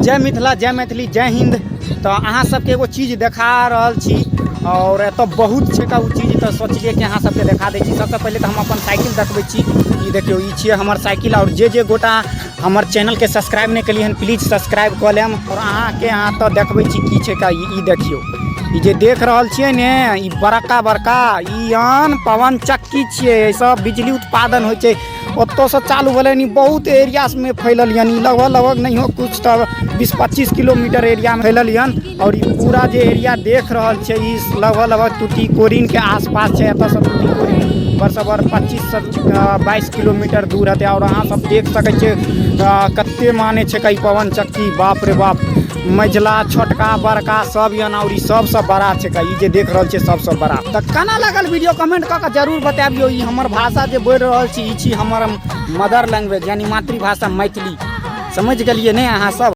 जय मिथिला, जय मैथिली, जय हिन्द। तऽ अहाँ सबके एगो चीज देखा रहल छी और एतऽ बहुत छै का ओ चीज, तऽ सोचलियै कि अहाँ सबके देखा दै छी। सबसँ पहिले तऽ हम अपन साइकिल देखबै छी। ई देखियौ, ई छियै हमर साइकिल। आओर जे जे गोटा हमर चैनलके सब्सक्राइब नहि केलियै हन, प्लीज सब्सक्राइब कऽ लेम। आओर अहाँके अहाँ तऽ देखबै छी की छै का। ई देखियौ, ई जे देख रहल छियै ने, ई बड़का बड़का ई आन पवन चक्की छियै। एहिसँ बिजली उत्पादन होइ छै। ओतऽसँ चालू भेलै, बहुत एरियामे फैलल यानी लगभग लगभग नहियो कुछ तऽ 20-25 किलोमीटर एरियामे फैलल यन। आओर ई पूरा जे एरिया देख रहल छै, ई लगभग लगभग तूतीकोरिनके आसपास छै। एतऽसँ तूतीकोरिन बरसँ बर 25 से 22 किलोमीटर दूर हेतै। आओर अहाँ सब देख सकै छियै कते माने छै ई पवन चक्की। बाप रे बाप, मझिला छोटका बड़का सब यन। आओर ई सबसँ बड़ा छै, ई जे देख रहल छियै सबसँ बड़ा। तऽ केना लागल वीडियो, कमेंट कऽ के जरूर बताबियौ। ई हमर भाषा जे बोलि रहल छी, ई छी हमर मदर लैंग्वेज, यानी मातृभाषा मैथिली। समझि गेलियै ने अहाँ सब?